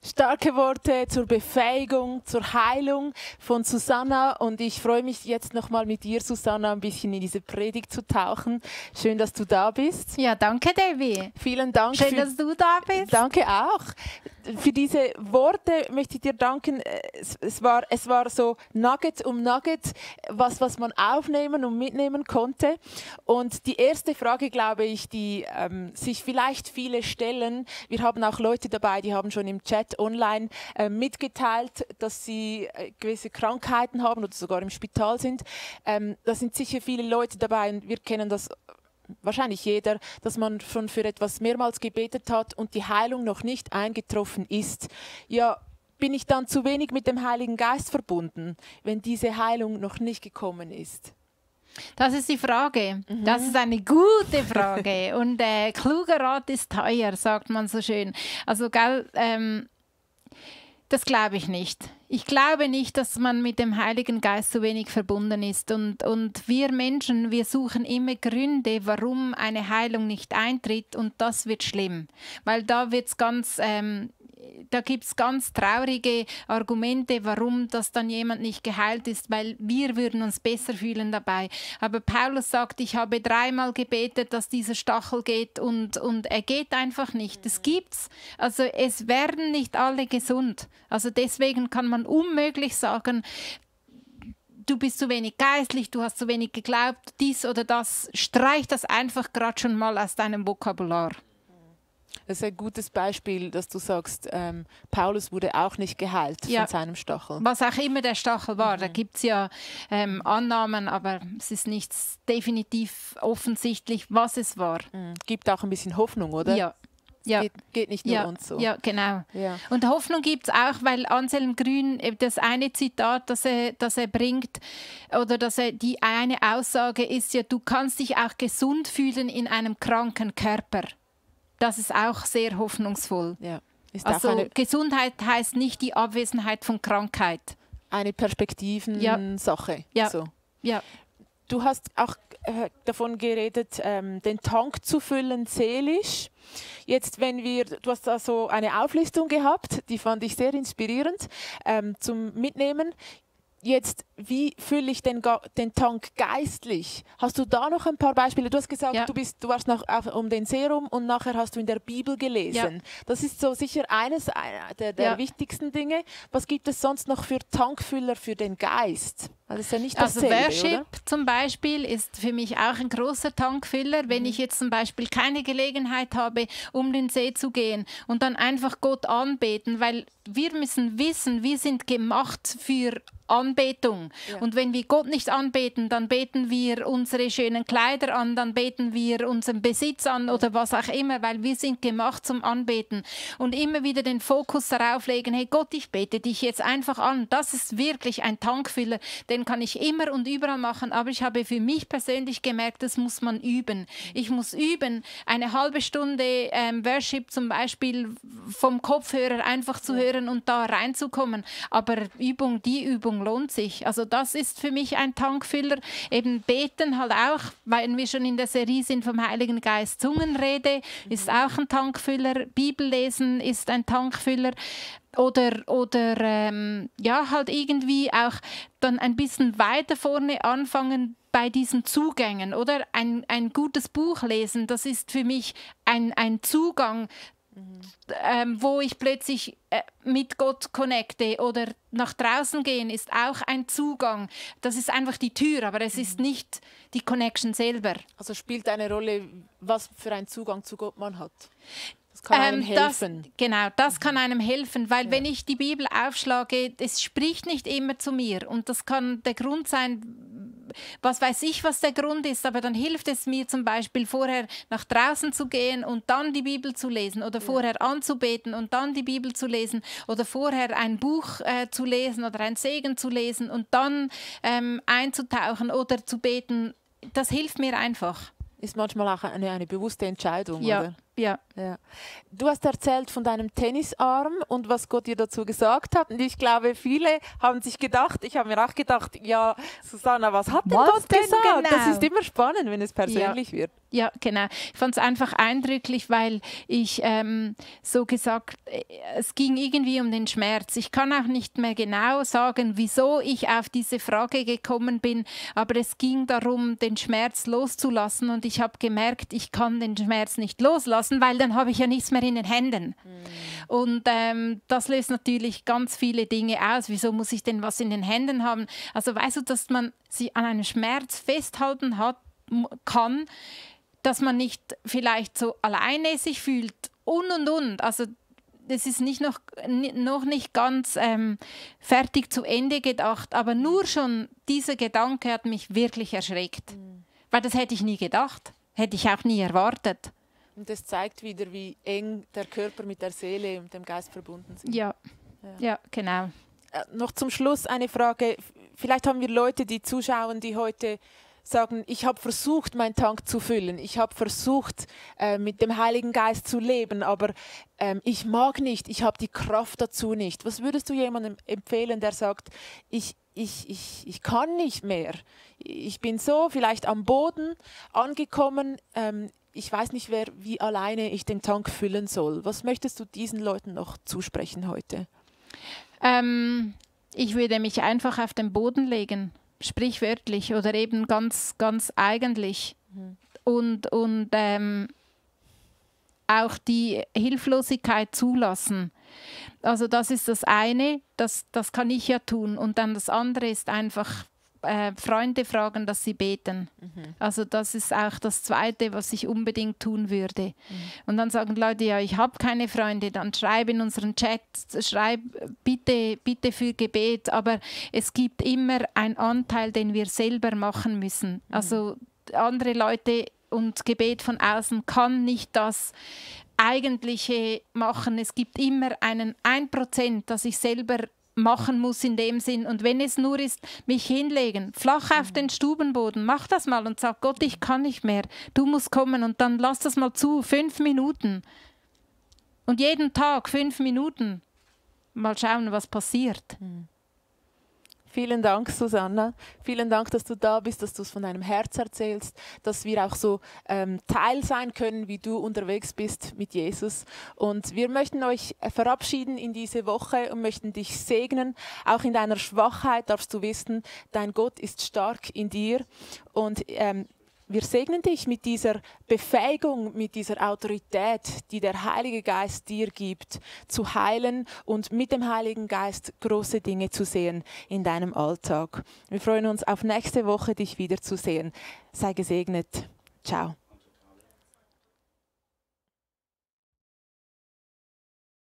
Starke Worte zur Befähigung, zur Heilung von Susanna, und ich freue mich jetzt nochmal mit dir, Susanna, ein bisschen in diese Predigt zu tauchen. Schön, dass du da bist. Ja, danke, Debbie. Vielen Dank. Schön, dass du da bist. Danke auch. Für diese Worte möchte ich dir danken. Es war so Nugget um Nugget, was man aufnehmen und mitnehmen konnte. Und die erste Frage, glaube ich, die sich vielleicht viele stellen, wir haben auch Leute dabei, die haben schon im Chat online mitgeteilt, dass sie gewisse Krankheiten haben oder sogar im Spital sind. Da sind sicher viele Leute dabei und wir kennen das wahrscheinlich jeder, dass man schon für etwas mehrmals gebetet hat und die Heilung noch nicht eingetroffen ist. Ja, bin ich dann zu wenig mit dem Heiligen Geist verbunden, wenn diese Heilung noch nicht gekommen ist? Das ist die Frage. Das ist eine gute Frage. Und kluger Rat ist teuer, sagt man so schön. Also, gell, das glaube ich nicht. Ich glaube nicht, dass man mit dem Heiligen Geist so wenig verbunden ist. Und wir Menschen, wir suchen immer Gründe, warum eine Heilung nicht eintritt, und das wird schlimm. Weil da wird's da gibt es ganz traurige Argumente, warum das dann jemand nicht geheilt ist, weil wir würden uns besser fühlen dabei. Aber Paulus sagt, ich habe 3-mal gebetet, dass dieser Stachel geht, und er geht einfach nicht. Das gibt's. Also es werden nicht alle gesund. Also deswegen kann man unmöglich sagen, du bist zu wenig geistlich, du hast zu wenig geglaubt, dies oder das. Streich das einfach gerade schon mal aus deinem Vokabular. Das ist ein gutes Beispiel, dass du sagst, Paulus wurde auch nicht geheilt von seinem Stachel. Was auch immer der Stachel war, da gibt es ja Annahmen, aber es ist nicht definitiv offensichtlich, was es war. Gibt auch ein bisschen Hoffnung, oder? Ja. Ja. Geht nicht nur uns so. Ja, genau. Ja. Und Hoffnung gibt es auch, weil Anselm Grün, das eine Zitat, das er bringt, oder die eine Aussage ist ja, du kannst dich auch gesund fühlen in einem kranken Körper. Das ist auch sehr hoffnungsvoll. Ja. Ist also auch Gesundheit heißt nicht die Abwesenheit von Krankheit. Eine Perspektiven-Sache. Ja. So. Ja. Du hast auch davon geredet, den Tank zu füllen seelisch. Jetzt, du hast da so eine Auflistung gehabt, die fand ich sehr inspirierend zum Mitnehmen. Jetzt, wie fülle ich den Tank geistlich? Hast du da noch ein paar Beispiele? Du hast gesagt, du warst um den See rum und nachher hast du in der Bibel gelesen. Ja. Das ist so sicher eines der wichtigsten Dinge. Was gibt es sonst noch für Tankfüller für den Geist? Das ist ja nicht dasselbe, also Worship oder? Zum Beispiel ist für mich auch ein großer Tankfüller. Wenn ich jetzt zum Beispiel keine Gelegenheit habe, um den See zu gehen und dann einfach Gott anbeten, weil wir müssen wissen, wir sind gemacht für Anbetung. Ja. Und wenn wir Gott nicht anbeten, dann beten wir unsere schönen Kleider an, dann beten wir unseren Besitz an oder was auch immer, weil wir sind gemacht zum Anbeten. Und immer wieder den Fokus darauf legen, hey Gott, ich bete dich jetzt einfach an. Das ist wirklich ein Tankfüller, den kann ich immer und überall machen, aber ich habe für mich persönlich gemerkt, das muss man üben. Ich muss üben, eine halbe Stunde Worship zum Beispiel vom Kopfhörer einfach zu hören und da reinzukommen. Aber die Übung lohnt sich. Also das ist für mich ein Tankfüller. Eben beten halt auch, weil wir schon in der Serie sind vom Heiligen Geist. Zungenrede ist auch ein Tankfüller. Bibellesen ist ein Tankfüller. Oder halt irgendwie auch dann ein bisschen weiter vorne anfangen bei diesen Zugängen. Oder ein gutes Buch lesen, das ist für mich ein Zugang, wo ich plötzlich mit Gott connecte, oder nach draußen gehen ist auch ein Zugang. Das ist einfach die Tür, aber es ist nicht die Connection selber. Also spielt eine Rolle, was für einen Zugang zu Gott man hat. Das kann einem helfen. Das kann einem helfen, weil wenn ich die Bibel aufschlage, es spricht nicht immer zu mir, und das kann der Grund sein, was weiß ich, was der Grund ist, aber dann hilft es mir zum Beispiel vorher nach draußen zu gehen und dann die Bibel zu lesen, oder vorher anzubeten und dann die Bibel zu lesen, oder vorher ein Buch zu lesen oder ein Segen zu lesen und dann einzutauchen oder zu beten. Das hilft mir einfach. Ist manchmal auch eine bewusste Entscheidung, oder? Ja. Ja. Du hast erzählt von deinem Tennisarm und was Gott dir dazu gesagt hat. Und ich glaube, viele haben sich gedacht, ich habe mir auch gedacht, ja, Susanna, was hat denn Gott gesagt? Genau? Das ist immer spannend, wenn es persönlich wird. Ja, genau. Ich fand es einfach eindrücklich, weil ich so gesagt, es ging irgendwie um den Schmerz. Ich kann auch nicht mehr genau sagen, wieso ich auf diese Frage gekommen bin, aber es ging darum, den Schmerz loszulassen und ich habe gemerkt, ich kann den Schmerz nicht loslassen, weil dann habe ich ja nichts mehr in den Händen. Und das löst natürlich ganz viele Dinge aus. Wieso muss ich denn was in den Händen haben? Also weißt du, dass man sich an einem Schmerz festhalten kann, dass man nicht vielleicht so alleine sich fühlt und. Also das ist noch nicht ganz fertig zu Ende gedacht, aber nur schon dieser Gedanke hat mich wirklich erschreckt. Weil das hätte ich nie gedacht, hätte ich auch nie erwartet. Und das zeigt wieder, wie eng der Körper mit der Seele und dem Geist verbunden sind. Ja, genau. Noch zum Schluss eine Frage. Vielleicht haben wir Leute, die zuschauen, die heute sagen, ich habe versucht, meinen Tank zu füllen. Ich habe versucht, mit dem Heiligen Geist zu leben, aber ich mag nicht, ich habe die Kraft dazu nicht. Was würdest du jemandem empfehlen, der sagt, ich kann nicht mehr. Ich bin so vielleicht am Boden angekommen, ich weiß nicht, wie alleine ich den Tank füllen soll. Was möchtest du diesen Leuten noch zusprechen heute? Ich würde mich einfach auf den Boden legen, sprichwörtlich oder eben ganz, ganz eigentlich. Und auch die Hilflosigkeit zulassen. Also das ist das eine, das kann ich ja tun. Und dann das andere ist einfach Freunde fragen, dass sie beten. Also das ist auch das Zweite, was ich unbedingt tun würde. Und dann sagen Leute, ja, ich habe keine Freunde, dann schreib in unseren Chat, schreib bitte für Gebet, aber es gibt immer einen Anteil, den wir selber machen müssen. Also andere Leute und Gebet von außen kann nicht das Eigentliche machen. Es gibt immer einen 1%, das ich selber machen muss in dem Sinn. Und wenn es nur ist, mich hinlegen, flach auf den Stubenboden, mach das mal und sag, Gott, ich kann nicht mehr, du musst kommen und dann lass das mal zu, 5 Minuten. Und jeden Tag 5 Minuten. Mal schauen, was passiert. Vielen Dank, Susanna. Vielen Dank, dass du da bist, dass du es von deinem Herz erzählst, dass wir auch so Teil sein können, wie du unterwegs bist mit Jesus. Und wir möchten euch verabschieden in diese Woche und möchten dich segnen. Auch in deiner Schwachheit darfst du wissen, dein Gott ist stark in dir. Und wir segnen dich mit dieser Befähigung, mit dieser Autorität, die der Heilige Geist dir gibt, zu heilen und mit dem Heiligen Geist große Dinge zu sehen in deinem Alltag. Wir freuen uns auf nächste Woche, dich wiederzusehen. Sei gesegnet. Ciao.